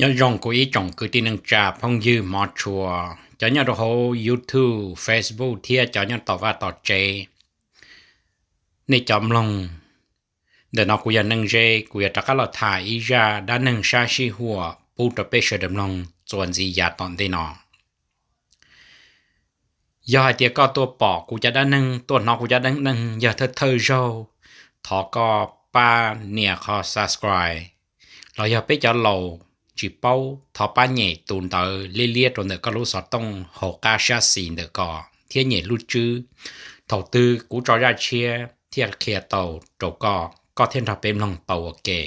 Nyob zoo kuv ib tsoom kwv tij neej tsa phooj ywg hmov tshua, cov nyob rau hauv YouTube, Facebook thiab cov nyob tom vaj tom tsev. Nej cov mloog, ntawm no kuv yog Neej Zeb, kuv yuav rov qab los tham ib zaj dab neeg sab sib huam pub rau peb sawv daws mloog txuas ntxiv yav tom ntej no. Yog hais tias koj tuaj pom kuv cov dab neeg, tuaj hnov kuv cov dab neeg yog thawj thawj zaug, thov koj pab nias qhov subscribe, los yog peb cov laus tsis paub, thov pab nyem tus ntawv liab liab rau ntawm koj lub xov tooj hauv qab sab xis ntawm ko, thiab nyem lub tswb. Thaum twg kuv tso zaj tshiab thiaj qhia tau rau koj, koj thiaj nrog peb mloog tau ua ke.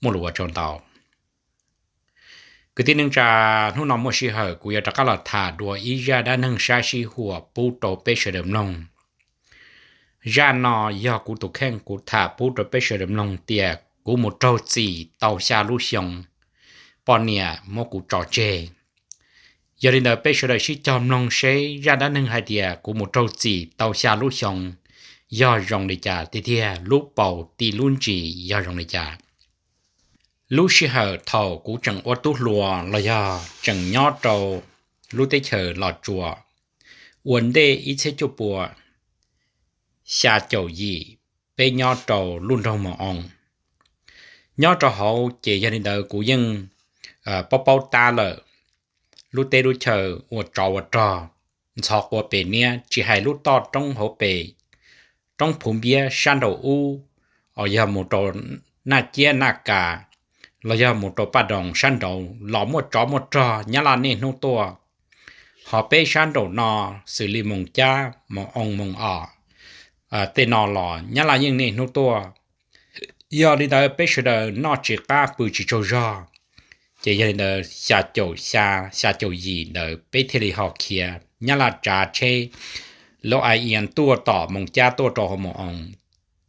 Muaj lus ua tsaug ntau. Kwv tij neej tsa, hnub no muaj sij hawm kuv yuav rov qab los tham dua ib zaj dab neeg sab sib huam pub rau peb sawv daws mloog. Zaj no yog kuv tus kheej kuv tham pub rau peb sawv daws mloog tias kuv mus raug txim tau xya lub xyoo, poj niam muab kuv tso tseg. Yog li ntawd peb sawv daws sib cog mloog seb zaj dab neeg hais tias kuv mus raug txim tau xya lub xyoo yog zoo li cas tiag tiag, lub paus ti lub ntsis yog zoo li cas. Lub sij hawm thaum kuv tseem ua tub hluas los yog tseem nyob rau lub teb chaws Los Tsuas, ua ntej ib txhiab cuaj pua xya caum yim, peb nyob rau lub nroog Mus Oo. Nyob rau hauv ces yog li ntawd kuv yeej paub paub tab lawm. Lub teb lub chaw ua tsov ua rog, ntxhov qua pem niab, tsis hais lub toj roob hauv pes, roob Phuv Npiab sab nraum ub, yog mus rau Naj Ciab Naj Kas, los yog mus rau Paj Doos sab nraud los muaj tsov muaj rog, Nyab Laj niaj hnub tuaj. Ho peb sab nraum no xws li Moos Cab, Moos Oo, Moos Os, tej no los Nyab Laj yeej niaj hnub tuaj. Yog li ntawd peb sawv daws noj tsis qab pw tsis tsaug zog, ces yog li ntawd xya caum xya, xya caum yim ntawd peb thiaj li ho khiav Nyab Laj tsav tsheb lub ai ias tuaj tom Moos Cab tuaj rau hauv Moos Oo.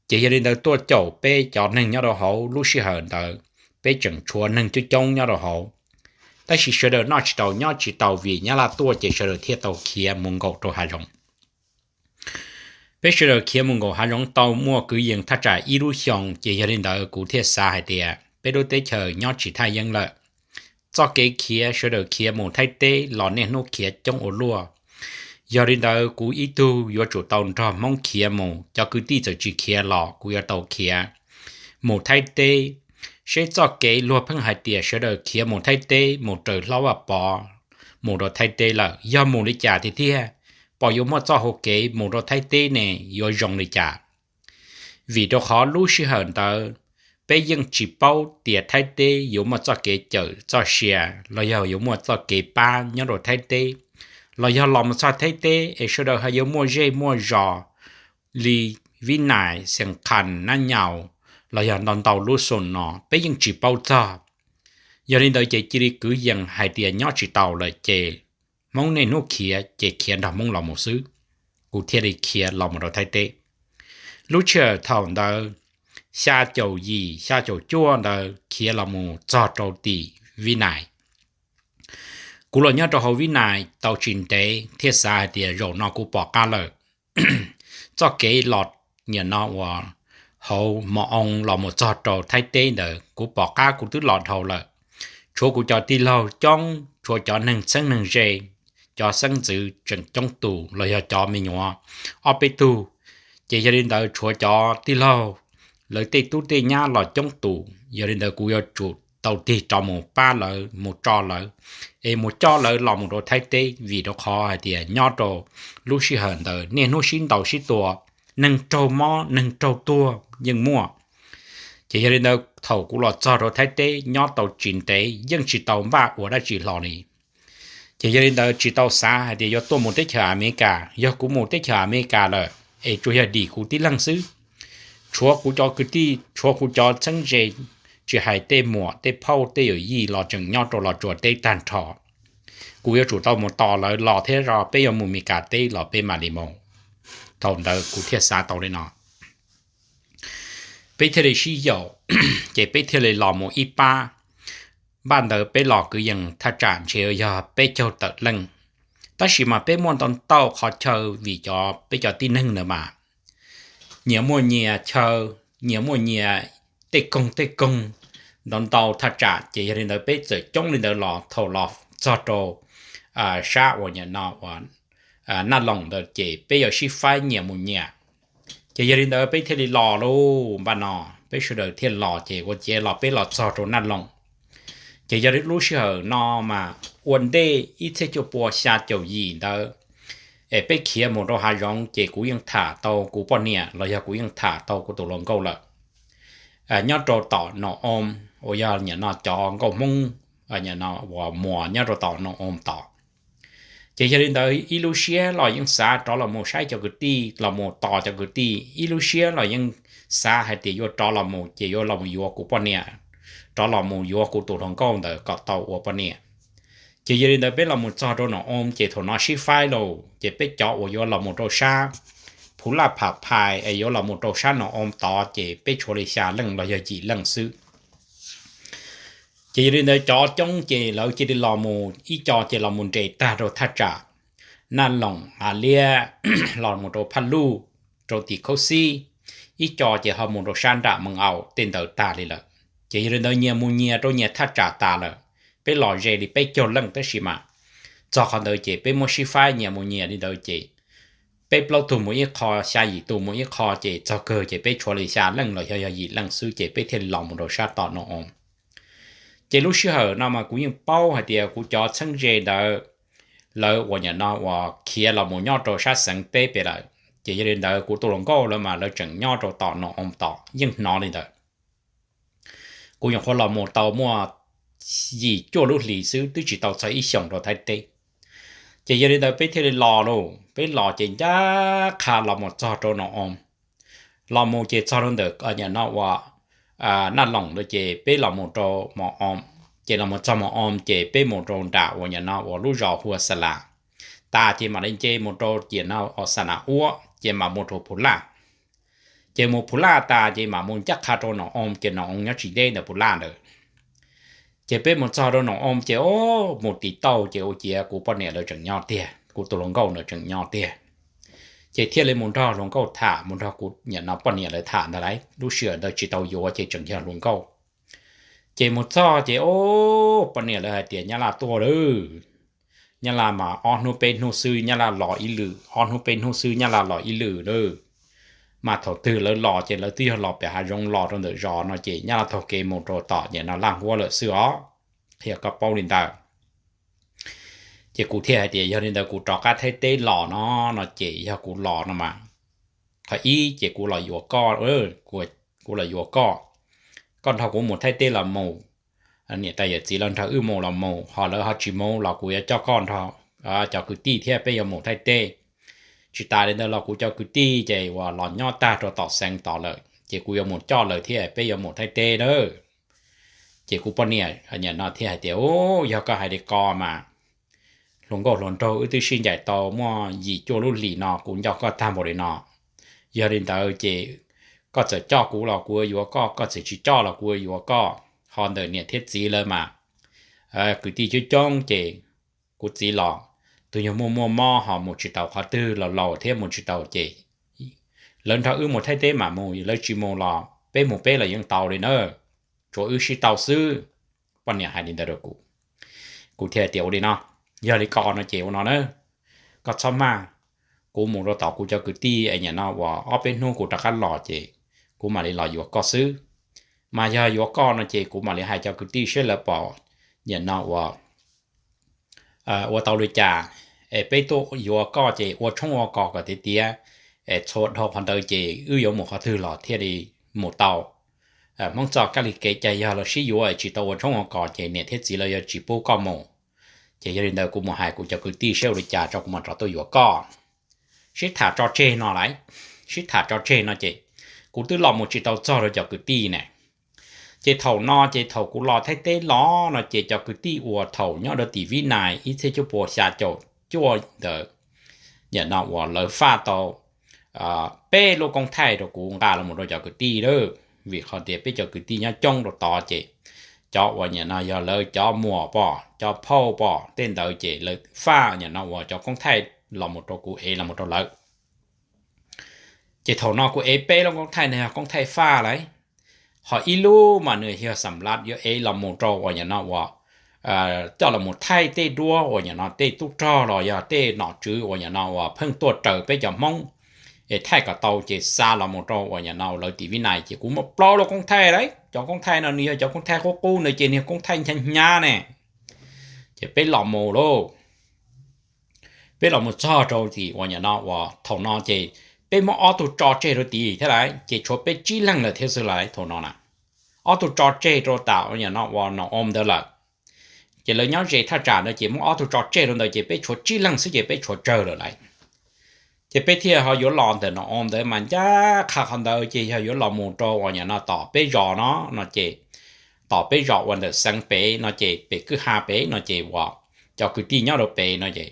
Ces yog li ntawd tuaj caum peb cov neeg nyob rau hauv lub sij hawm ntawd, peb tseem tshuav neeg coob coob nyob rau hauv. Tab sis sawv daws noj tsis tau nyob tsis tau vim Nyab Laj tuaj ces sawv daws thiaj tau khiav mus nkaum rau hav zoov. Peb sawv daws khiav mus nkaum hav zoov tau muaj kwv yees thaj tsam ib lub xyoos, ces yog li ntawd kuv thiaj xav hais tias peb lub teb chaws nyob tsis thaj yeeb lawm. Txoj kev khiav sawv daws khiav mus Thaib teb los niaj hnub khiav coob ua luaj. Yog li ntawd kuv ib tug yuav tsum tau nrog Hmoob khiav mus, cov kwv tij txawm tsis khiav los kuv yuav tau khiav mus Thaib teb, seb txoj kev luag pheej hais tias sawv daws khiav mus Thaib teb mus raws Hlob Vaj Pov mus rau Thaib teb lawm yog mus li cas tiag tiag, pom yuav muaj txoj hau kev mus rau Thaib teb ne yuav zoo li cas. Vim rau qhov lub sij hawm ntawd peb yeej tsis paub tias Thaib teb yuav muaj txoj kev cawm txoj sia los yog yuav muaj txoj kev pab nyob rau Thaib teb, los yog los mus txog Thaib teb es sawv daws ho yuav muaj zej muaj zos li Vib Nais, Xees Khas, Nab Nyaus, los yog ntau ntau lub xus no peb yeej tsis paub txog. Yog li ntawd ces cia li kwv yees hais tias nyob tsis tau lawm ces Hmoob niaj hnub khiav ces khiav nrog Hmoob los mus xwb. Kuv thiaj li khiav los mus rau Thaib teb. Lub sij hawm thaum ntawd xya caum yim xya caum cuaj ntawd khiav los mus txog rau tim Vib Nais. Kuv los nyob rau hauv Vib Nais tau tsis ntev thiaj xav hais tias zaum no kuv pom qab lawm. Txoj kev los nim no uas hauv Mos Oo los mus txog rau Thaib teb ntawd kuv pom qab kuv twb los dhau lawm. Tshuav kuv cov tij laug coob, tshuav cov neeg txheeb neeg ze, cov xeeb ntxwv tseem coob tus los yog cov me nyuam ob peb tug. Ces yog li ntawd tshuav cov tij laug lawv tej tub tej nyab los coob tus, yog li ntawd kuv yuav tsum tau tig rov mus pab lawv mus tso lawv, es mus coj lawv los mus rau Thaib teb, vim rau qhov hais tias nyob rau lub sij hawm ntawd niaj hnub sib ntaus sib tua, neeg raug mob neeg raug tuag yeej muaj. Ces yog li ntawd thaum kuv los txog rau Thaib teb nyob tau tsis ntev yeej tsis tau npaj ua dab tsi hlo li. Ces yog li ntawd tsis tau xav hais tias yuav tuaj mus teb chaws Amelikas. Yog kuv mus teb chaws Amelikas lawm es tsuas yog dim kuv tib leeg xwb, tshuav kuv cov kwv tij, tshuav kuv cov txheeb ze, tsis hais tej muam tej phauj tej yawm yij los tseem nyob rau Los Tsuas teb tag nrho. Kuv yuav tsum tau mus tos lawv los thiab, peb yuav mus Meskas teb los peb mam li mus. Thaum ntawd kuv thiaj xav tau li no. Peb thiaj li sib yaum, ces peb thiaj li los mus ib pab. Npaj ntawd peb los kwv yees thaj tsam ntshe yog peb caug tawm leej, tab sis mas peb muaj ntau ntau qhov chaw vim cov peb cov tib neeg ntawd mas nyias muaj nyias chaw, nyias muaj nyias tej koog tej koog, ntau ntau thaj tsam. Ces yog li ntawd peb txawm coob li ntawd los thaum los txog rau sab uas nim no uas Naj Loos ntawd ces peb yuav sib faib nyias mus nyias. Ces yog li ntawd peb thiaj li los lauj, npaj no peb sawv daws thiaj los ces ua ciav los peb los txog rau Naj Loos. Ces yog li lub sij hawm no mas ua ntej ib txhiab cuaj pua xya caum yim ntawd, es peb khiav mus rau hav zoov ces kuv yeej tham tau kuv poj niam los yog kuv yeej tham tau kuv tus hluas nkauj lawm, nyob rau tom Nom Oos uas yog nim no cov nkauj Hmoob uas muas nyob rau tom Nom Oos tod. Ces yog li ntawd ib lub siab los yeej xav rov los mus saib cov kwv tij, los mus tos cov kwv tij, ib lub siab los yeej xav hais tias yuav rov los mus ces yuav los mus yuav kuv poj niam, rov los mus yuav kuv tus hluas nkauj ntawd kom tau ua poj niam. Ces yog li ntawd peb los mus txog rau Nom Oos ces thaum no sib faib lauj, ces peb cov uas yuav los mus rau sab Phu Laj Pham Phais es yuav los mus rau sab Nom Oos tod ces peb tshuav li xya leej los yog yim leej xwb. Ces yog li ntawd cov coob ces lawv cia li los mus, ib co ces los mus nres tag rau thaj tsam Naj Loos, Av Liab, los mus rau Phaj Luj, rau tim Khaub Xib, ib co ces ho mus rau sab nram Mees Aus tej ntawd tag li lawm. Ces yog li ntawd nyias mus nyias rau nyias thaj tsam tas lawm. Peb los ze li peb caug leej tab sis mas txog qhov ntawd ces peb muab sib faib nyias mus nyias li ntawd ces peb plaub tug mus ib qho, xya yim tus mus ib qho ces txog kawg ces peb tshuav li xya leej los yog yog yim leej xwb ces peb thiaj li los mus rau sab tom Nom Oos. Ces lub sij hawm no mas kuv yeej paub hais tias kuv cov txheeb ze ntawd lawv uas nim no uas khiav los mus nyob rau sab xeev teb pem lawm. Ces yog li ntawd kuv tus hluas nkauj lawv mas lawv tseem nyob rau tom Nom Oos tom yeej hnov li ntawd. Kuv nyuam qhuav los mus tau muaj yim cuaj lub hlis xwb, twb tsis tau txog ib xyoos rau Thaib teb. Ces yog li ntawd peb thiaj li los lauj, peb los ces ncaj qha los mus txog rau Nom Oos. Los mus ces txog rau ntawm nim no uas Naj Loos ntawd ces peb los mus rau Mos Oos. Ces los mus txog Mos Oos ces peb mus rau nram uas nim no uas lub zos hu ua Xa Las. Tas ces mam li nce mus rau nim no uas Xa Nas Uab ces mam mus rau Phu Laj. Ces mus Phu Laj tas ces mam mus ncaj qha rau Nom Oos, ces Nom Oos nyob tsis deb ntawm Phu Laj ntawd. Ces peb mus txog rau Nom Oos ces o, mus tiv tauj ces ua ciav kuv poj niam lawv tseem nyob tiag, kuv tus hluas nkauj ntawd tseem nyob tiag. Ces thiaj li mus nrog hluas nkauj tham, mus nrog kuv nim no poj niam lawv tham ntag lauj. Lub sij hawm ntawd tsis tau yuav ces tseem yog hluas nkauj. Ces mus txog ces o, poj niam lawv hais tias Nyab Laj tuaj lawm. Nyab Laj mas ob hnub peb hnub xwb Nyab Laj los ib lwm, ob hnub peb hnub xwb Nyab Laj los ib lwm lawm. Mas thaum twg lawv los ces lawv twb yog los pem hav zoov los rau ntawm zos no ces Nyab Laj taug kev mus rau tom nim no Laj Huab lawm xwb os. Qhia koj paub li ntawd. Ces kuv thiaj hais tias yog li ntawd kuv rov qab Thaib teb los no, no ces yog kuv los no mas, qhov ib ces kuv los yuav koj, kuv los yuav koj, koj nrog kuv mus Thaib teb los mus, niam tais yawm txiv lawv nrog wb mus los mus, ho lawv ho tsis mus los kuv yuav coj koj nrog cov kwv tij thiab peb yuav mus Thaib teb. Tsis tas li ntawd los kuv cov kwv tij ces uas los nyob tag rau tom xeev tod lawm ces kuv yuav mus coj lawv thiab peb yuav mus Thaib teb nawb. Ces kuv poj niam nim no thiaj hais tias, u, yog koj hais li ko mas hluas nkauj hluas nraug wb twb sib ncaim tau muaj yim cuaj lub hlis no, kuv nco koj tag npaum li no. Yog li ntawd ces koj txawm coj kuv los kuv yuav koj, koj txawm tsis coj los kuv yuav koj. Ho ntawm niam thiab txiv lawv mas kwv tij coob coob ces kuv txiv los tus nyuag muaj muaj mob ho mus tsis tau qhov twg, laus laus thiab mus tsis tau ces lawv nrog wb mus Thaib teb mam mus, lawv tsis mus los peb mus peb los yeej tau li na, tsuav wb sib tau xwb. Poj niam hais li ntawd rau kuv. Kuv thiaj tias ua li no, yog li ko no ces ua no na, koj txhob maj, kuv mus rau tom kuv cov kwv tij es nim no uas ob peb hnub kuv rov qab los ces kuv mam li los yuav koj xwb. Mas yog yuav koj no ces kuv mam li hais cov kwv tij saib lawv pom nim no uas ua tau li cas, es peb tuaj yuav koj ces ua tshoob ua kos kom tiav tiav, es txhua dhau qhov ntawd ces wb yuav mus qhov twg los thiaj li mus tau. Hmoob txoj kab li kev cai yog lawv sib yuav es tsis tau ua tshoob ua kos ces niam thiab txiv lawv yuav tsis pub koj mus. Ces yog li ntawd kuv mus hais kuv cov kwv tij saib ua li cas tso kuv mam rov tuaj yuav koj. Sib tham tso tseg no lauj, sib tham tso tseg no ces kuv twb los mus tsis tau txog rau cov kwv tij na. Ces thaum no ces thaum kuv los Thaib teb los no ces cov kwv tij uas thaum nyob rau tim Vib Nais ib txhiab cuaj pua xya caum cuaj ntawd, nim no uas lawv faj tau peb lub koob thaij rau kuv nqa los mus rau cov kwv tij lawm, vim qhov tias peb cov kwv tij nyob coob rau tod ces cov uas nim no yog lawv cov muam pom cov phauj pom tej ntawd ces lawv faj nim no uas cov koob thaij los mus rau kuv ev los mus rau lawv. Ces thaum no kuv ev peb lub koob thaij no yog koob thaij faj lauj, Ho ib lub mas nws yog xam lab yuav ev los mus rau uas nyam no uas coj los mus thaij tej duab uas nyam no tej tub rog los yog tej nom tswv uas nyam no uas pheej tuaj raws peb cov Hmoob es thaij kom tau ces xa los mus rau uas nyam no lawv tim Vib Nais ces kuv muaj plaub lub koob thaij lauj. Cov koob thaij no nws yog cov koob thaij qub qub na ces nws yog koob thaij hnyav hnyav ne. Ces peb los mus lauj, peb los mus txog rau tim uas nyam no uas thaum no ces peb muab ob tug tso tseg rau tid thiab lauj, ces tshuav peb tsib leeg lawm thiab xwb lauj thaum no na. Ob tug tso tseg rau tam uas nyam no uas Nom Om ntawd lawm. Ces lawv nyob ze thaj tsam ntawd ces muab ob tug tso tseg rau ntawd ces peb tshuav tsib leeg xwb ces peb tshuav tsawg lawm lauj. Ces peb thiaj ho yuav los ntawm Nom Om ntawd mas ncaj qha qhov ntawd ces yog yuav los mus rau uas nyam no tom peb zos no no ces tom peb zos uas ntawm xeev pem no ces pem kwj ha pem no ces uas cov kwv tij nyob rau pem no ces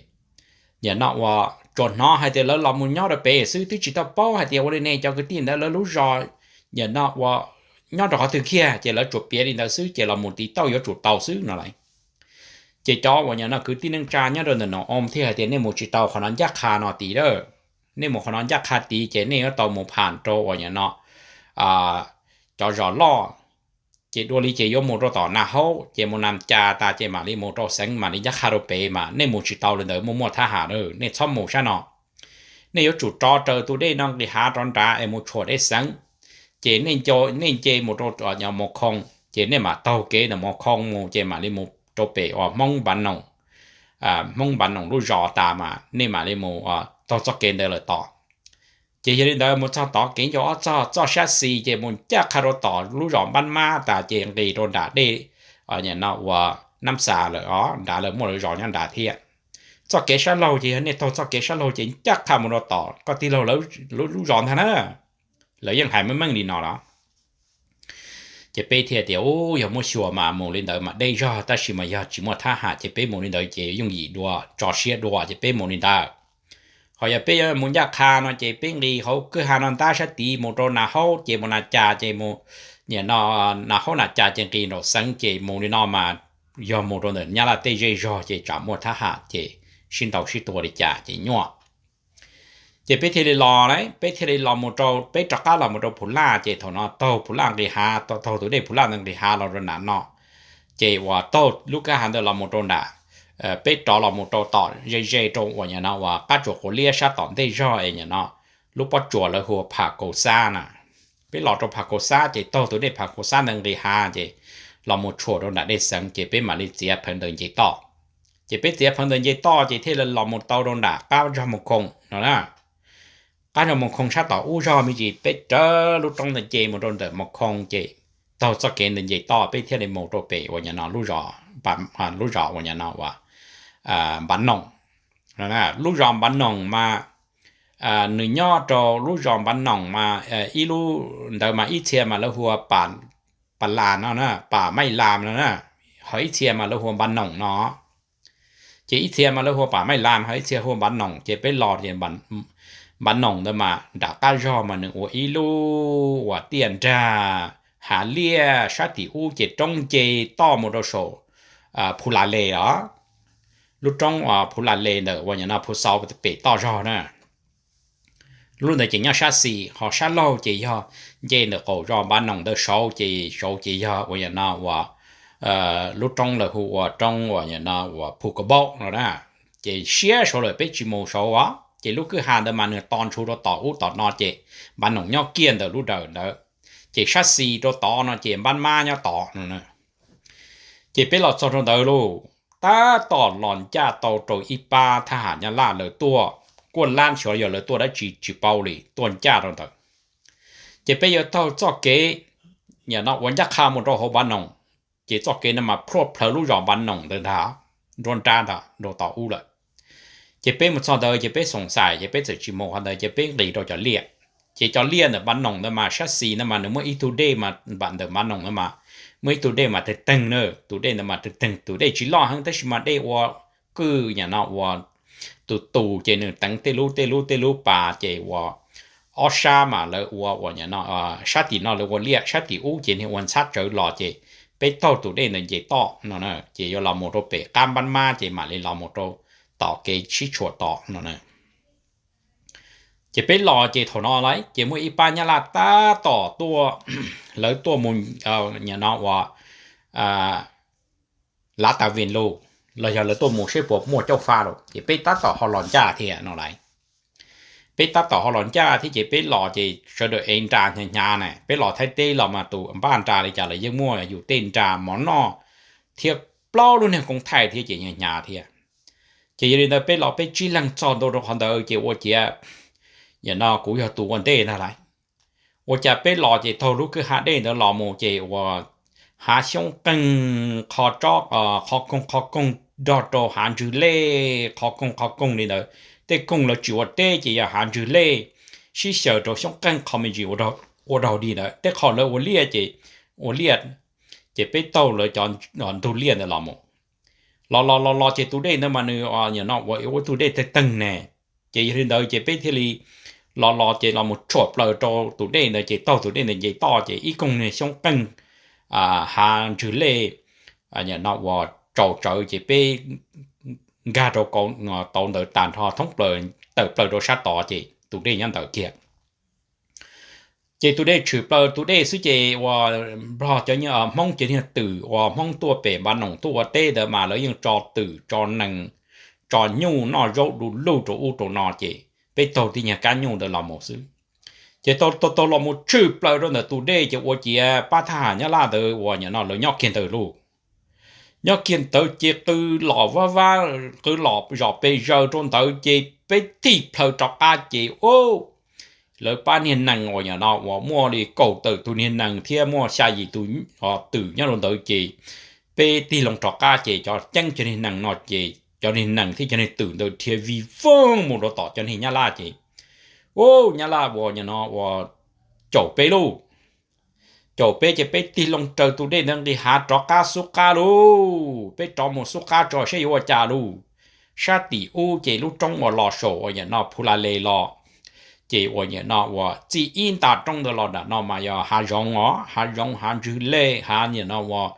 nyam no uas tsuas hnov hais tias lawv los mus nyob rau pem xwb twb tsis tau paub hais tias ua li ne cov kwv tij ntawd lawv lub zos nyam no uas nyob rau qhov twg kiag ces lawv tsuas piav li ntawd xwb ces los mus tiv tauj yuav tsum tau xwb no lauj. Ces cov uas nyam no kwv tij neej tsa nyob rau ntawm Nom Om thiaj hais tias nej mus tsis tau qhov no ncaj qha no tid lauj, nej mus qhov no ncaj qha tid ces nej yuav tau mus pham rau uas nyam no cov zos loj, ces dua li ces yuav mus rau tom Nas Haub ces mus Nas Cas tas ces mam li mus rau xeev mam li ncaj qha rau pem mas nej mus tsis tau li ntawd muaj muaj thab ham na, nej txhob mus sab no. Nej yuav tsum rov raws tus dej no nqis hav rov nrad es mus tshuam dej xeev, ces nej nce mus rau Mus Khoo ces nej mam taug kev ntawm Mus Khoo mus ces mam li mus rau pem uas Hmoob Npav Noom, Hmoob Npav Noom lub zos tas mas nej mam li mus taug txoj kev ntawd lawm tom. Ces yog li ntawd mus txog tod kev ncau ob txog txoj sab xis ces mus ncaj qha rau tom lub zos Npab Mab tas ces nqis rau nram dej, nyam no uas Nab Xas lawm os, nrad lawv muaj lawv zos nyob nrad thiab. Txoj kev sab laug ces yog nej taug txoj kev sab laug ces ncaj qha mus rau tom koj tij laug lawv lub zos ntag na. Lawv yeej hais meej meej li no los. Ces peb thiaj tias, u, yog muab xyuas mas mus li ntawd mas deb zog tab sis mas yog tsis muaj thab ham ces peb mus li ntawd ces yooj yim dua, tso siab dua ces peb mus li ntawd. Ho yog peb yuav mus ncaj qha no ces peb nqis hauv kwj ha no ntab sab tid mus rau Nas Haub ces mus Nas Cas ces mus, nyam no Nas Haub Nas Cas ces nqis nraum xeev ces mus li no mas yog mus rau ntawm Nyab Laj tej zej zog ces tsam muaj thab ham ces sib ntaus sib tua li cas ces nyuaj. Ces peb thiaj li los lauj, peb thiaj li los mus rau, peb rov qab los mus rau Phu Laj ces thaum no taug Phu Laj nqis hav, taug tus dej Phu Laj ntawd nqis hav los rau nram no, ces uas taug lub kwj ha ntawd los mus rau nram, peb rov los mus rau tom ze ze rau uas nyam no uas qab tsuas quav liab sab tom ntej zog es nyam no lub pob tsuas lawv hu ua Pham Kaus Xab na. Peb los rau Pham Kaus Xab ces taug tus dej Pham Kaus Xab ntawd nqis hav ces los mus tshuam rau nram dej xeev ces peb mam li txiav pheev ntawd nce toj. Ces peb txiav pheev ntawd nce toj ces thiaj li los mus tau rau nram qab zog Mus Khoo no na. Qab zog Mus Khoo sab tom ub zog me ntsis peb rawv lub roob ntawd nce mus rau ntawm Mus Khoo ces taug txoj kev ntawd nce toj peb thiaj li mus rau pem uas nyam no lub zos uas nyam no uas Npav Noom. Lub zos Npav Noom mas nws nyob rau lub zos Npav Noom mas ib lub ntawd mas ib txhia mas lawv hu ua Pas Las no na, Pas Maij Las no na, ho ib txhia mas lawv hu ua Npav Noom no. Ces ib txhia mas lawv hu ua Pas Maij Las ho ib txhia hu ua Npav Noom ces peb los ces Npav Noom ntawd mas nram qab zog mas nws ua ib lub uas tiaj nrag hav liaj sab tim ub ces roob nce toj mus rau saum Phu Las Les os. Lub roob uas Phu Las Les ntawm uas nyam no Phu Xau pem toj zog na. Lub ntawd ces nyob sab xis, ho sab laug ces yog nce ntawm qaum zos Npav Noom ntawd saud ces saud ces yog uas nyam no uas lub roob lawv hu ua roob uas nyam no uas Phu Kaum Npaum no na. Ces siab saud lawm peb tsis mus saud os, ces lub kwj ha ntawd mas nws to ntshu rau tom ub tom no ces Npav Noom nyob kiag ntawm lub dawm ntawd, ces sab xis rau tod no ces Npab Mab nyob tod no. Ces peb los txog rau ntawd lauj, tab tom los ncaj tau rau ib pab thab ham Nyab Laj lawv tuaj, kuaj lab xyov yog lawv tuaj dab tsi tsis paub li tuaj ncaj rau ntawd. Ces peb yuav taug txoj kev nyam no uas ncaj qha mus rau hauv Npab Noom, ces txoj kev no mas plhuaj plhawv lub zos Npab Noom ntawd ntag, nruab nrab ntag rau tom ub lawm. Ces peb mus txog ntawd ces peb xoom xais ces peb txawm tsis mus qhov ntawd ces peb nqis rau cov liaj. Ces cov liaj ntawm Npab Noom ntawd mas sab xis ntawd mas nws muaj ib tug dej mas ntawm Npab Noom ntawd mas muaj ib tug dej mas teg teeg na, tus dej ntawd mas teg teeg, tus dej tsis loj heev tab sis mas dej ua kwj nyam no ua tus tus ces nws teev tej lub tej lub tej lub pas ces ua ob sab mas lawv ua uas nyam no, sab tim no lawv ua liaj, sab tim ub ces niag ua ntxhab tsawv los ces peb taug tus dej ntawd nce toj no na, ces yuav los mus rau pem qab Npab Mab ces mam li los mus rau tom kev sib tshuam tom no na. Ces peb los ces thaum no lawm ces muaj ib pab Nyab Laj tab tom tuaj, lawv tuaj mus, no uas, Lav Tas Vis Lus, los yog lawv tuaj mus seb puas muaj cauj fab lawm ces peb tab tom ho los ncaj thiab no lawm. Peb tab tom ho los ncaj thiab ces peb los ces sawv daws ev nra hnyav hnyav na, peb los Thaib teb los mas tus npaj nra li cas los yeej muaj yus tej nra mov noj thiab plaub lub niag koob thaij thiab ces hnyav hnyav thiab. Ces yog li ntawd peb los peb tsib leeg txog ntua rau qhov ntawd ces ua ciav, yam no kuv yog tus ua ntej ntag lauj. Ua cas peb los ces taug lub kwj ha dej ntawd los mus ces ua hav xyoob qeeg, qhov tsob, qhov koog qhov koog nrog rau hav ntswg lej, qhov koog qhov koog li ntawd. Tej koog lawv tsis ua teb ces yog hav ntswg lej sib xyaw rau xyoob qeeg qhov me ntsis ua raug li ntawd. Tej qho lawv ua liaj ces ua liaj, ces peb taug lawv cov ntug liaj ntawd los mus. Los los los los ces tus dej ntawd mas nws, no ua ib tug dej teeg teeg ne. Ces yog li ntawd ces peb thiaj li los los ces los mus tshuam plaws rau tus dej ntawd ces taug tus dej ntawd nce toj ces ib koog niag xyoob qeeg, hav ntswg lej, no uas tsaus tsawv ces peb nkag rau tauv ntawd tag nrho thoob plaws, tawm plaws rau sab tod ces tus dej nyob ntawd kiag. Ces tus dej tshwm plaws tus dej xwb ces uas Nplog cov, Hmoob cov niag twm uas Hmoob tuaj pem Npav Noom tuaj ua teb ntawd mas lawv yeej tso twm tso nees, tso nyuj noj zaub du lug rau ub rau no ces peb taug tib nyuag kab nyuj ntawd los mus xwb. Ces taug taug taug los mus tshwm plaws rau ntawm tus dej ces ua ciav pab thab ham Nyab Laj ntawd uas nim no lawv nyob kiag ntawd lauj. Nyob kiag ntawd ces qw los vab vab, qw los zom pes zaws rau ntawd ces peb tig plhaw rov qab ces, lawv pab niag nees uas nim no uas muaj li kaum tawm tus niag nees thiab muaj xya yim tus twm nyob rau ntawd ces peb tig loo rov qab ces cov ceeb cov niag nees no ces cov niag nees thiab cov niag twm ntawd dhia vij voog mus rau tom cov niag Nyab Laj ces, u, Nyab Laj uas nim no uas caum peb lauj. Caum peb ces peb tig loo raws tus dej ntawd nqis hav rov qab xub qab lauj. Peb rov mus xub qab tso seb yuav ua cas lauj. Sab tim ub ces lub roob uas los saum uas nim no Phu La Les los, ces uas nim no uas txij ib nta roob ntawd los nram no mas yog hav zoov os, hav zoov hav ntswg lej hav nim no uas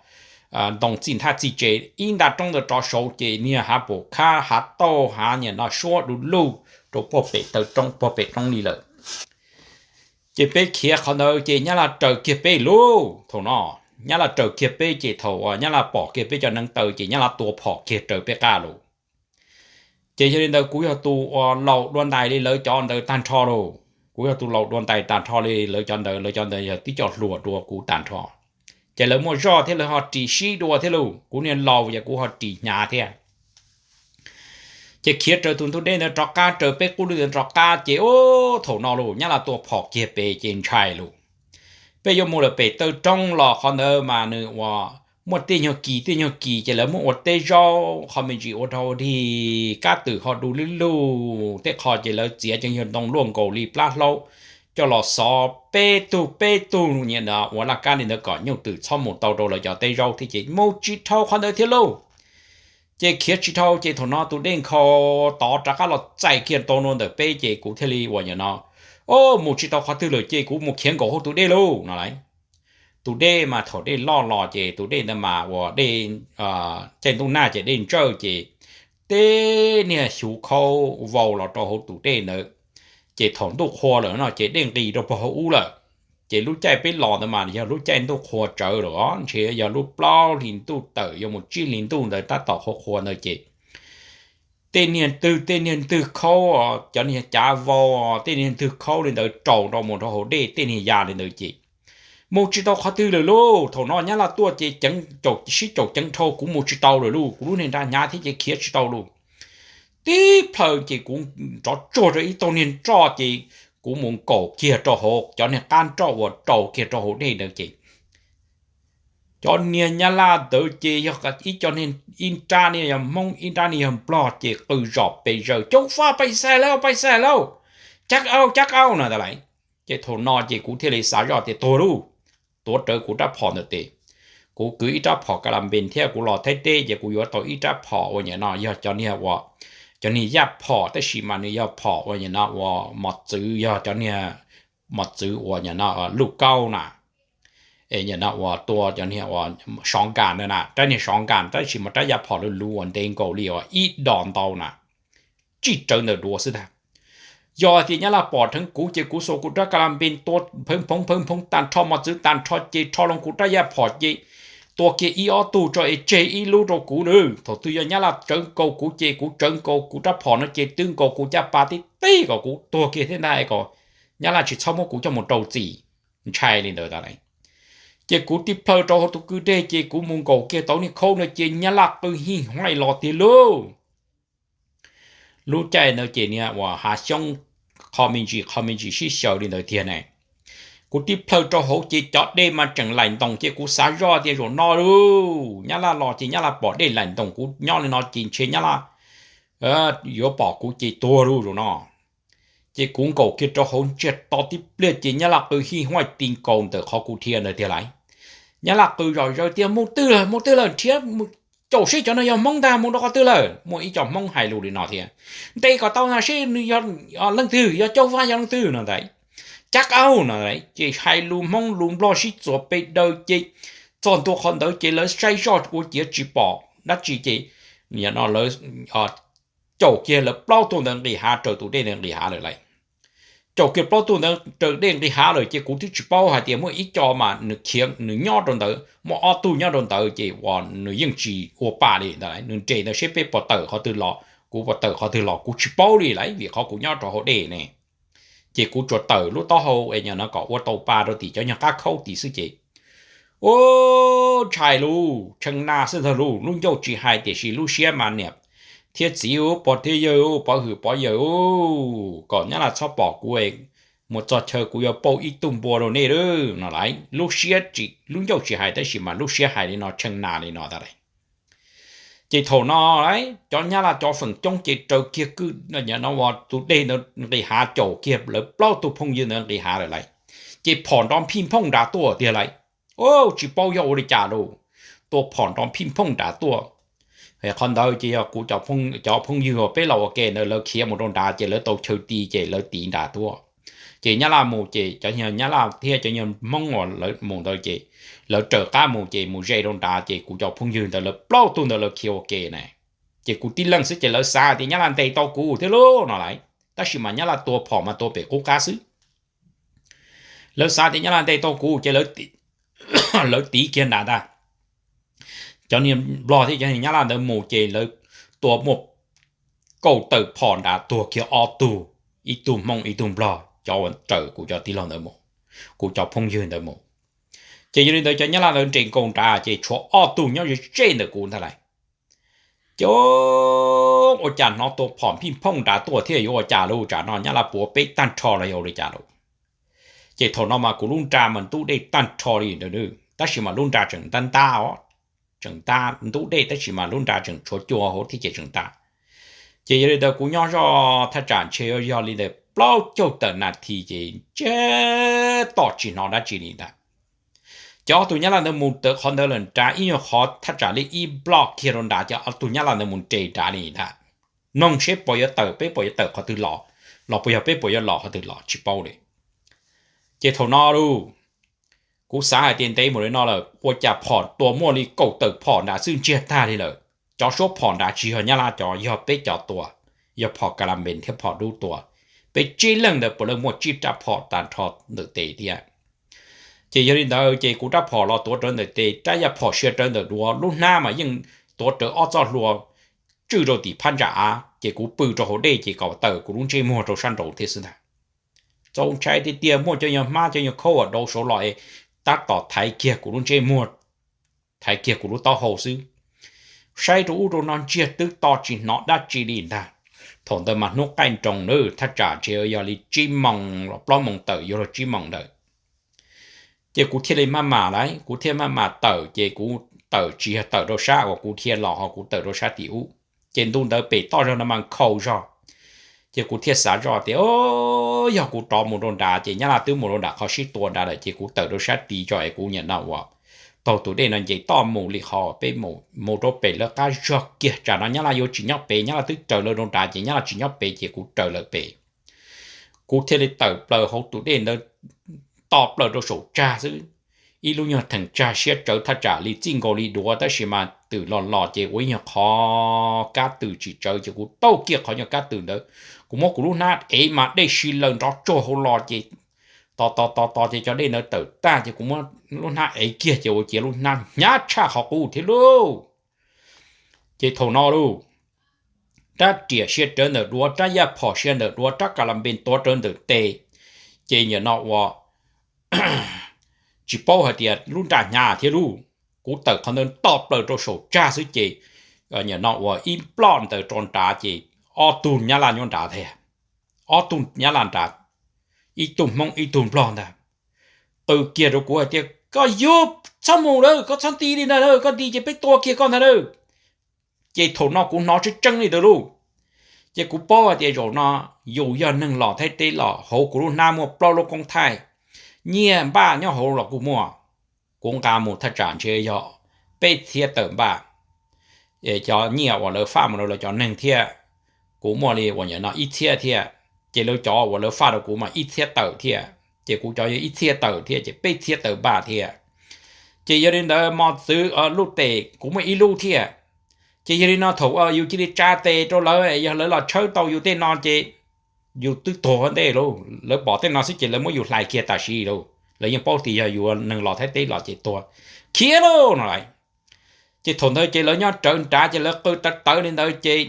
ntoo txij nthab txij tsev. Ib nta roob ntawd rov saud ces niag hav pum khab hav tauj hav nim no suab du lug rau puag pem taw roob puag pem roob li lawm. Ces peb khiav qhov ntawd ces Nyab Laj raws kiag peb lauj. Thaum no Nyab Laj raws kiag peb ces thaum uas Nyab Laj pom kiag peb cov neev taw ces Nyab Laj tua phom kiag raws peb qab lauj. Ces yog li ntawd kuv yog tus uas laus dua ntais li lawv cov ntawd tag nrho lauj. Kuv yog tus laus dua ntais tag nrho li lawv cov ntawd, lawv cov ntawd yog tib co hluas dua kuv tag nrho. Ces lawv muaj zoj thiab lawv ho ris sib dua thiab lauj, kuv niag laus ces kuv ho ris hnyav thiab. Ces khiav raws tus ntug dej ntawd rov qab raws peb qub lwj ntawd rov qab ces, u, thaum no lauj Nyab Laj tua phom kiag pem ces ntshai lauj. Peb yuav mus lawm pem taw roob los qhov ntawd mas nws uas muaj tej nyuag kis tej nyuag kis ces lawv muab ua teb zaub qhov me ntsis ua rau dig kab twm ho du lug lug, tej qho ces lawv txiav cov nyuag ntoo luaj nkaus li plab hlaub coj los xov peb tug peb tug nim no uas laj kab li ntawd kom nyuj twm txhob mus tau rau lawv cov teb zaub thiab ces mus tsis dhau qhov ntawd thiab lauj. Ces khiav tsis dhau ces thaum no tus dej nkhaus tod rov qab los txais kiag tau no ntawm peb ces kuv thiaj li uas nim no, o, mus tsis tau qhov twg lawm ces kuv mus khiav nkaum hauv tus dej lauj no lauj. Tus dej mas thaum dej loj los ces tus dej ntawd mas uas dej caij ntuj nag ces dej ntsawj ces tej niag xyuv khaub vau los rau hauv tus dej ntawd. Ces thaum ntuj qhua lawm no ces dej nqis rau puag hauv ub lawm. Ces lub caij peb los ntawd mas yog lub caij ntuj qhua tsawv lawm os, ntshe yog lub plaub hlis ntuj tawm yuav mus tsib hlis ntuj ntawd tab tom qhua qhua ntawd ces tej niag twg tej niag twg khaub, cov niag cav vau, tej niag twg khaub li ntawd raus rau mus rau hauv dej tej niag ya li ntawd ces mus tsis tau qhov twg lawm lauj. Thaum no Nyab Laj tuaj ces ceev, sib caum ceev dhau kuv mus tsis tau lawm lauj, kuv lub niag nra hnyav thiab ces khiav tsis tau lauj. Tib plhaw ces kuv rov tsuag rau ib tog niag nroj ces kuv mus nkaum kiag rau hauv cov niag qab nroj uas raus kiag rau hauv dej ntawd ces cov niag Nyab Laj ntawd ces yog ib co, ib nrab ne yog Hmoob ib nrab ne yog Nplog ces qw zom pes zaws coob faj pais xais lauj pais xais lauj, cab au cab au na tas lais. Ces thaum no ces kuv thiaj li xav zoj tias tuag lauj, tuav rawv kuv rab phom ntawm tes. Kuv kwv ib rab phom ka la npes thiab kuv los Thaib teb ces kuv yuav tau ib rab phom uas nim no yog cov niag uas, cov niag yaj phom tab sis mas nws yog phom uas nim no uas mos txwv, yog cov niag mos txwv uas nim no luj kaub na, es nim no uas tua cov niag uas sov nkas ntawd na, rab niag sov nkas tab sis mas rab yaj phom luv luv uas ntev nkaus li uas ib dos ntau na, tsij rawv ntawm duav xwb ntag. Yog tias Nyab Laj pom dheev kuv ces kuv xuas kuv rab ka la npe tua pheeb phoov pheeb phoov tag nrho mos txwv tag nrho ces rho loo kuv rab yaj phom ces tua kiag ib ob tug tso es tseg ib lub rau kuv na. Thaum twg yog Nyab Laj tsawv nkaus kuv ces kuv tsawv nkaus kuv rab phom no ces twb nkaus kuv caj pas tib tib kom kuv tuag kiag thiab ntag kom Nyab Laj tsis txhob muab kuv coj mus rau txim. Ntshai li ntawd tas lawm. Ces kuv tib plhaw rau hauv tus kwj deg ces kuv mus nkaum kiag tau niag khaub no ces Nyab Laj qw hij huaij los tiag lauj. Lub caij ntawd ces niag uas hav xyoob qho me ntsis qho me ntsis sib xyaw li ntawd tiag ne. Kuv tib plhaw rau hauv ces cov dej mas tseem laim ntoos ces kuv xav zoj tias zaum no lauj Nyab Laj los ces Nyab Laj pom dej laim ntoos kuv nyob li no ces ntshe Nyab Laj yuav pom kuv ces tuag lauj zaum no. Ces kuv nkaum kiag rau hauv ntsiag to tib pliag ces Nyab Laj qw hij huaij ti nkaus ntawm qhov kuv dhia ntawd tiag lauj. Nyab Laj qw zom zaws tias mus twg lawm mus twg lawm nrhiav, caum seb cov no yog Hmoob ntag mus rau qhov twg lawm. Muaj ib co Hmoob hais lus li no thiab, ntes kom tau na seb nws yog leej twg, yog Caub Vaj yog leej twg no ntag. Cab qau no ces hais lus Hmoob lus Nplog sib txuas pes daws ces txog ntua qhov ntawd ces lawv saib zoj ua ciav tsis pom dab tsi ces lawv caum kiag lawv plaub tug ntawd nqis hav raws tus dej ntawd nqis hav lawm lauj. Caum kiag plaub tug ntawd raws dej nqis hav lawm ces kuv twb tsis paub hais tias muaj ib co mas nws khiav nws nyob rau ntawd, muaj ob tug nyob rau ntawd ces uas nws yeej tsis ua pa li ntawd, nws nres ntawd seb peb puas tawm qhov twg los kuv puas tawm qhov twg los kuv tsis paub li lauj vim qhov kuv nyob rau hauv dej ne. Ces kuv tsuas tawm lub taub hau es nyom no kom ua tau pa rau tim cov nyuag qab khaub tid xwb ces ub, ntshai lauj, tshee na xwb ntag lauj, lub ncauj tsis hais tiam sis lub siab mas niam thiab txiv ub, pog thiab yawg ub, pov hwm pov yawg ub, kom Nyab Laj txhob pom kuv, mus txog chaw kuv yuav pauj ib tug npua rau nej lauj no lauj. Lub siab tsis, lub ncauj tsis hais tab sis mas lub siab hais li no, tshee na li no tas lauj. Ces thaum no cov Nyab Laj cov feem coob ces raws kiag kwj, tus dej ntawd nqis hav caum kiag lawv plaub tug phooj ywg ntawd nqis hav lawm lauj. Ces phom nrov phij phooj nrad tuaj tiag lauj. Ub, tsis paub yog ua li cas lauj, tua phom nrov phij phooj nrad tuaj. Qhov ntawd ces yog kuv cov phooj ywg uas peb los ua ke ntawd lawv khiav mus rau nrad ces lawv tau chaw ti ces lawv tiv nrad tuaj. Ces Nyab Laj mus ces cov Nyab Laj thiab cov Hmoob uas lawv mus ntawd ces lawv raws qab mus ces mus ze rau nrad ces kuv cov phooj ywg ntawd lawv plaub tug ntawd lawv khiav ua ke na. Ces kuv tib leeg xwb ces lawv xav tias Nyab Laj ntes tau kuv thiab lauj no lauj, tab sis mas Nyab Laj tua phom mas tua pem qub qab xwb. Lawv xav tias Nyab Laj ntes tau kuv ces lawv tiv kiag nrad ntag. Cov niag Nplog thiab cov niag Nyab Laj ntawd mus ces lawv tua muaj kaum tawm phom nrad tuag kiag ob tug, ib tug Hmoob ib tug Nplog, cov uas raws kuv cov tij laug ntawd mus, kuv cov phooj ywg ntawd mus. Ces yog li ntawd cov Nyab Laj ntawd nres nkaus nrad ces tshuav ob tug nyob ze ze ntawm kuv ntag lauj. Ces ua cas hnov tua phom phij phooj nrad tuaj thiab yuav ua cas lauj, tsam no Nyab Laj puav peb tag nrho los yog ua li cas lauj. Ces thaum no mas kuv lub nra mas ntub dej tag nrho li ntawd, tab sis mas lub nra tseem ntab ntab os, tseem ntab ntub dej tab sis mas lub nra tseem tshuav cua hauv thiab ces tseem ntab. Ces yog li ntawd kuv nyob zoj thaj tsam ntshe yog li ntawd plaub caug tawm nas this ces ntsiag to tsis hnov dab tsi li ntag. Ces ob tug Nyab Laj ntawd mus tawm qhov ntawd lawm nrad ib nyuag qhov thaj tsam li ib nploj kiag rau nrad ces ob tug Nyab Laj ntawd mus nres nrad li ntag. Noog seb puas yuav tawm, peb puas yuav tawm qhov twg los, los puas yog peb puas yuav los qhov twg los tsis paub li. Ces thaum no lauj, kuv xav hais tias ntev mus li no lawm ua cas phom tua muaj li kaum tawm phom nrad xwb ntsiag tag li lawm. Cov suab phom nrad tsis yog Nyab Laj cov, yog peb cov tua, yog phom ka la npe thiab phom dub tua. Peb tsib leeg ntawd puav leej muaj tsib rab phom tag nrho ntawm tes thiab. Ces yog li ntawd ces kuv rab phom los tuav rawv ntawm tes, rab yaj phom sia rawv ntawm duav, lub hnab mas yeej tuav rawv ob txoj hlua tswj rau tim phab ntsa av, ces kuv pw rau hauv dej ces kom tawm kuv lub ntsej muag rau sab nraud thiab xwb ntag. Txaus ntshai tiag tiag, muaj cov nyuag hmab cov nyuag khaub uas dau saud los es tab tom thaiv kiag kuv lub ntsej muag, thaiv kiag kuv lub taub hau xwb. Saib rau ub rau no ntsiag twb to tsis hnov dab tsi li ntag. Thaum ntawd mas hnub qaij nroos na, thaj tsam ntshe yog li tsib moos los plaub moos tawm yuav luag tsib moos ntawd. Ces kuv thiaj li maj mam lauj, kuv thiaj maj mam tawm ces kuv tawm tsis yog tawm rau sab uas kuv dhia los ho kuv tawm rau sab tim ub. Ces ntu ntawd pem toj zog no mas nkhaus zog. Ces kuv thiaj xav zoj tias, o, yog kuv rov mus rau nrad ces Nyab Laj twb mus rau nram qhov sib tua nrad lawm ces kuv tawm rau sab tid tso es kuv niam no uas taug tus dej no nce toj mus li qhov peb mus, mus rau pem lawv qab zog kiag tsam no Nyab Laj yuav tsis nyob pem, Nyab Laj twb raws lawv rau nrad ces Nyab Laj tsis nyob pem ces kuv raws lawv pem. Kuv thiaj li tawm plaws hauv tus dej ntawd, to plaws rau saum tsag xwb. Ib lub nyuag theem tsag siab tsawv thaj tsam li txij nkaus li duav tab sis mas twm los los ces ua ib nyuag qhov kab twm tsis tsawv ces kuv taug kiag qhov nyuag kab twm ntawd, Kuv muab kuv lub hnab ev mas dej si laws nrov tsuag hauv los ces tos tos tos tos ces cov dej ntawd tawm tag ces kuv muab lub hnab ev kiag ces ua ciav lub hnab hnyav tshaj qhov qub thiab lauj. Ces thaum no lauj, rab riam sia rawv ntawm duav, rab yaj phom sia ntawm duav, rab ka la npe tuav rawv ntawm tes, ces nim no ua tsis paub hais tias lub nra hnyav thiab lauj. Kuv tawm qhov ntawd toj plaws rau saum tsag xwb ces nim no ua ib ploj ntawd rau nrad ces ob tug nyab laj nyob nrad thiab, ob tug nyab laj nrad, ib tug hmoob ib tug nplog ntag, qw kiag rau kuv hais tias koj yuav txhob mus lawm, koj txhob nti li ntag, koj nti ces peb tua kiag koj ntag na. Ces thaum no kuv hnov tseeb tseeb li ntawd lauj. Ces kuv paub hais tias zaum no yus yog neeg los Thaib teb los hauv kuv lub hnab muaj plaub lub koob thaij, nyiaj npaj nyob hauv los kuj muaj. Kuv nqa mus thaj tsam ntshe yog peb txhiab tawm npaj, cov nyiaj uas lawv faj mus rau lawv cov neeg thiab, kuv muaj li uas nim no ib txhiab thiab, ces lawv cov uas lawv faj rau kuv mas ib txhiab tawm thiab, ces kuv cov yog ib txhiab tawm thiab ces peb txhiab tawm npaj thiab. Ces yog li ntawd mos txwv lub tes kuv muaj ib lub thiab. Ces yog li no thaum yus cia li tsa tes rau lawv, yog lawv los tshawb tau yus tej no ces yus twb tuag ua ntej lauj. Lawv pom tej no xwb ces lawv muab yus hlais kiag tam sim lauj, lawv yeej paub tias yog yus neeg los Thaib teb los ces tuag khiav lauj no lauj. Ces thaum ntawd ces lawv nyob rawv nrad ces lawv qw tawv tawv li ntawd ces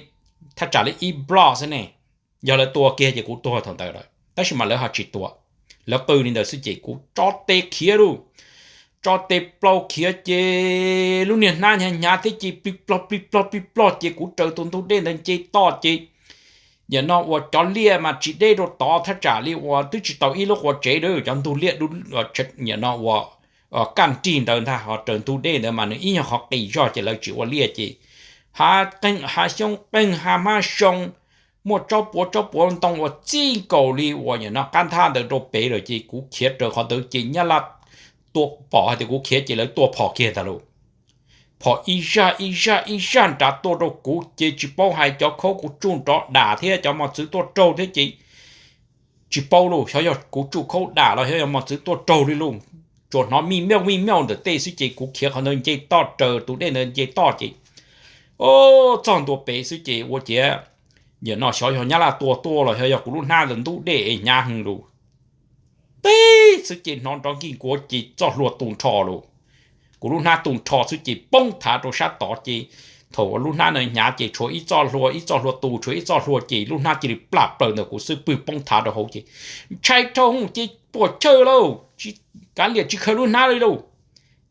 thaj tsam li ib ploj xwb ne, yog lawv tua kiag ces kuv tuag thaum ntawd lawm, tab sis mas lawv ho tsis tua. Lawv qw li ntawd xwb ces kuv tso tes khiav lauj, tso tes plaub khiav ces lub niag hnab hnyav hnyav thiab ces plig plog plig plog plig plog ces kuv raws tus ntug dej ntawd nce toj ces nim no uas cov liaj mas tsis deb rau tod, thaj tsam li uas twb tsis tau ib lub qua tsev lawm, cov ntug liaj nim no uas kaj nrig ntawd ntag, ho raws ntug dej ntawd mas nws ib nyuag qhov qis zog ces lawv tsis ua liaj ces hav qeeg hav xyoob qeeg hav hmab soo, muaj tsob puav tsob puav ntoo uas txij nkaus li uas nim no qab nthab ntawd rau pem lawm ces kuv khiav raws qhov ntawd ces nyab laj tua pom hais tias kuv khiav ces lawv tua phom kiag ntag lauj. Phom ib zaj ib zaj ib zaj nrad tuaj rau kuv ces tsis paub hais cov khaub kuv tsuj nrov dam thiab cov mos txwv tuaj raug thiab ces tsis paub lauj, xyov yog kuv tsuj khaub dam los xyov yog mos txwv tuaj raug li lauj. Tsuas hnov mij miauj mij miauj ntawm tej xwb ces kuv khiav qhov ntawd nce toj raws tus dej ntawd nce toj ces txog ntua pem xwb ces ua ciav nim no xyov yog nyab laj tua tuaj los xyov yog kuv lub hnab ntawd ntub dej es hnyav heev lauj. Tib xwb ces hnov nrov nkig nkuav ces txoj hlua tu nrho lauj. Kuv lub hnab tu nrho xwb ces poob thav rau sab tod ces thaum lub hnab na hnyav ces tshuav ib txoj hlua, ib txoj hlua tu, tshuav ib txoj hlua ces lub hnab cia li plam plaws ntawm kuv xwb pwg poob thav rau hauv ces ntshai dhau hwv ces puas chawj lauj, kav liam tsis khaws lub hnab li lauj.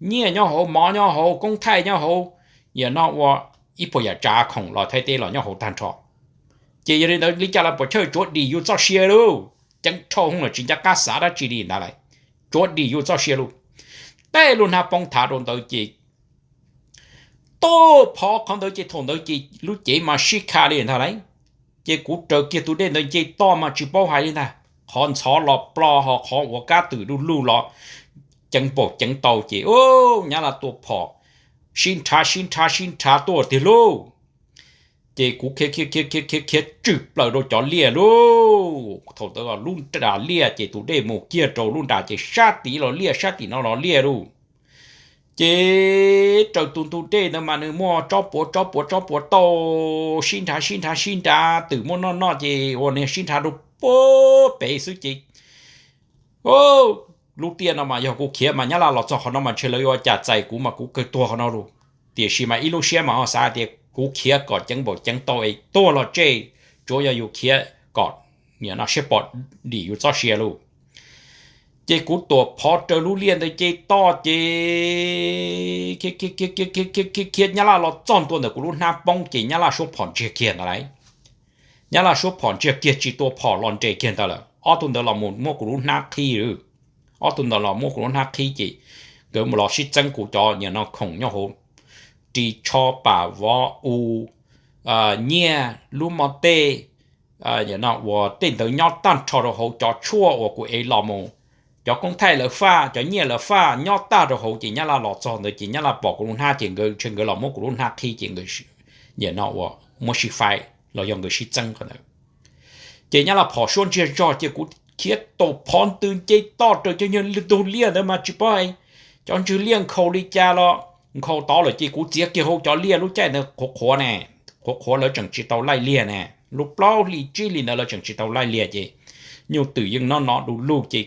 Nyiaj nyob hauv, mov nyob hauv, koob thaij nyob hauv, nim no ua ib puas yam tsav khoom los Thaib teb los nyob hauv tag nrho. Ces yog li ntawd li cas los puas chawj, tsuav dim yus txoj sia lauj. Ceeb dhau hwv los tsis nco qab xav dab tsi li ntawd lawm, tsuav dim yus txoj sia lauj. Tej lub hnab poob thav rau ntawd ces tuaj phov qhov ntawd ces thaum ntawd ces lub cev mas sib kha li ntag lauj. Ces kuv raws kiag tus dej ntawd nce toj mas tsis paub hais li ntag, qhov ntxhov los plo ho qhov uas kab twm du lug los ceev npaum ceev tau ces nyab laj tua phom sib nrhav sib nrhav sib nrhav tuaj tiag lauj. Ces kuv khiav khiav khiav khiav khiav tswm plaws rau cov liaj lauj. Thaum ntawd lub nra liaj ces tus dej mus kiag rau lub nra ces sab tid los liaj sab tim no los liaj lauj. Ces raws tus ntug dej ntawd mas nws muaj tsob puav tsob puav tsob puav tau sib nrhav sib nrhav sib nrhav twm muaj noj noj ces ua niag sib nrhav rau puag pem xwb ces lub tiaj no mas yog kuv khiav mas nyab laj los txog qhov no mas ntshe lawv yuav ua cas txais kuv mas kuv kawg tuag qhov no lauj. Tiam sis mas ib lub siab mas ho xav tias kuv khiav kom ceev npaum ceev tau es tuag los tseg, tsuav yog yus khiav kom nim no seb pom dim yus txoj sia lauj. Ces kuv tuam phov raws lub liaj ntawd ces toj ces khiav khiav nyab laj los txog ntua ntawm kuv lub hnab poob ces nyab laj suab phom ntsiag kiag ntawd lauj. Nyab laj suab phom ntsiag kiag tsis tua phom los nres kiag ntawd lawm, ob tug ntawd los mus muab kuv lub hnab qhib. Ob tug ntawd los muab kuv lub hnab qhib ces nkawd mus los sib txeeb kuv cov nim no khoom nyob hauv, ris tsho pam vov u, nyiaj lub mo tej, nim no uas tej ntawd nyob tag nrho rau hauv, cov tshuaj uas kuv ev los mus, cov koob thaij lawv faj, cov nyiaj lawv faj nyob tag rau hauv ces nyab laj los txog ntawd ces nyab laj pom kuv lub hnab ces nkawd ntshe nkawd los muab kuv lub hnab qhib ces nkawd nim no uas muab sib faib los yog nkawd sib txeeb qhov ntawd. Ces nyab laj phom suab ntsiag zog ces kuv khiav taus phov ntws nce toj raws cov nyuag ntug liaj ntawd mas tsis paub hais cov ntswg liaj nkhaus li cas los nkhaus tod lawm ces kuv txiav kiag hauv cov liaj lub caij ntawd qhuav qhuav ne, qhuav qhuav lawv tseem tsis tau laij liaj ne. lub plaub hli tsib hli ntawd lawv tseem tsis tau laij liaj ces nyuj twm yeej noj nov du lug ces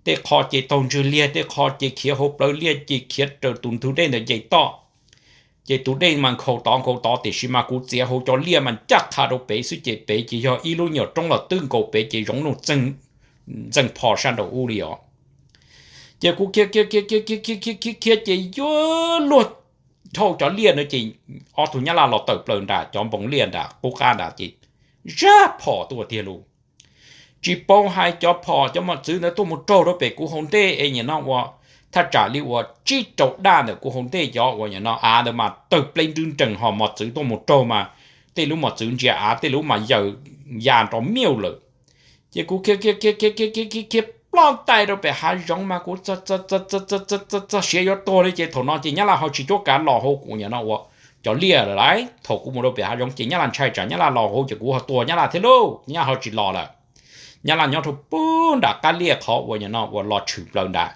tej qho ces taug ntswg liaj, tej qho ces khiav hauv plawv liaj ces khiav raws tus ntug dej ntawd nce toj. Ces tus dej mas nkhaus tod nkhaus tod tiam sis mas kuv txiav hauv cov liaj mas ncaj qha rau pem xwb ces pem ces yog ib lub nyuam roob los twb nkaus pem ces zoov nuj txeeg pho sab nraum ub li os. Ces kuv khiav khiav khiav khiav khiav khiav khiav khiav ces yuav luag dhau cov liaj na ces ob tug nyab laj los tawm plaws nram cov npoo liaj nram qub qab nram ces zaj phom tuaj tiag lug. Tsis paub hais cov phom cov mos txwv ntawd tuaj mus raug rau pem kuv hauv ntej es nim no ua thaj tsam li uas tsib rau daj ntawm kuv hauv ntej cov uas nim no av ntawd mas tawg pleb nrwb nrees ho mos txwv tuaj mus raug mas tej lub mos txwv ntsia av tej lub mas yaws ya nrov miauj lawm. Ces kuv khiav khiav khiav khiav khiav khiav khiav ploj ntais rau pem hav zoov mas kuv txog siav yuav tuag li ces thaum no ces nyab laj ho tsis cuab kav los hauv kuv nim no ua cov liaj lawm lauj. Thaum kuv mus rau pem hav zoov ces nyab laj ntshai tsam nyab laj los hauv ces kuv ho tua nyab laj thiab lauj, nyab laj ho tsis los lawm. Nyab laj nyob rau pem nram qab liaj qhov uas nim no ua los tshwm plaws nram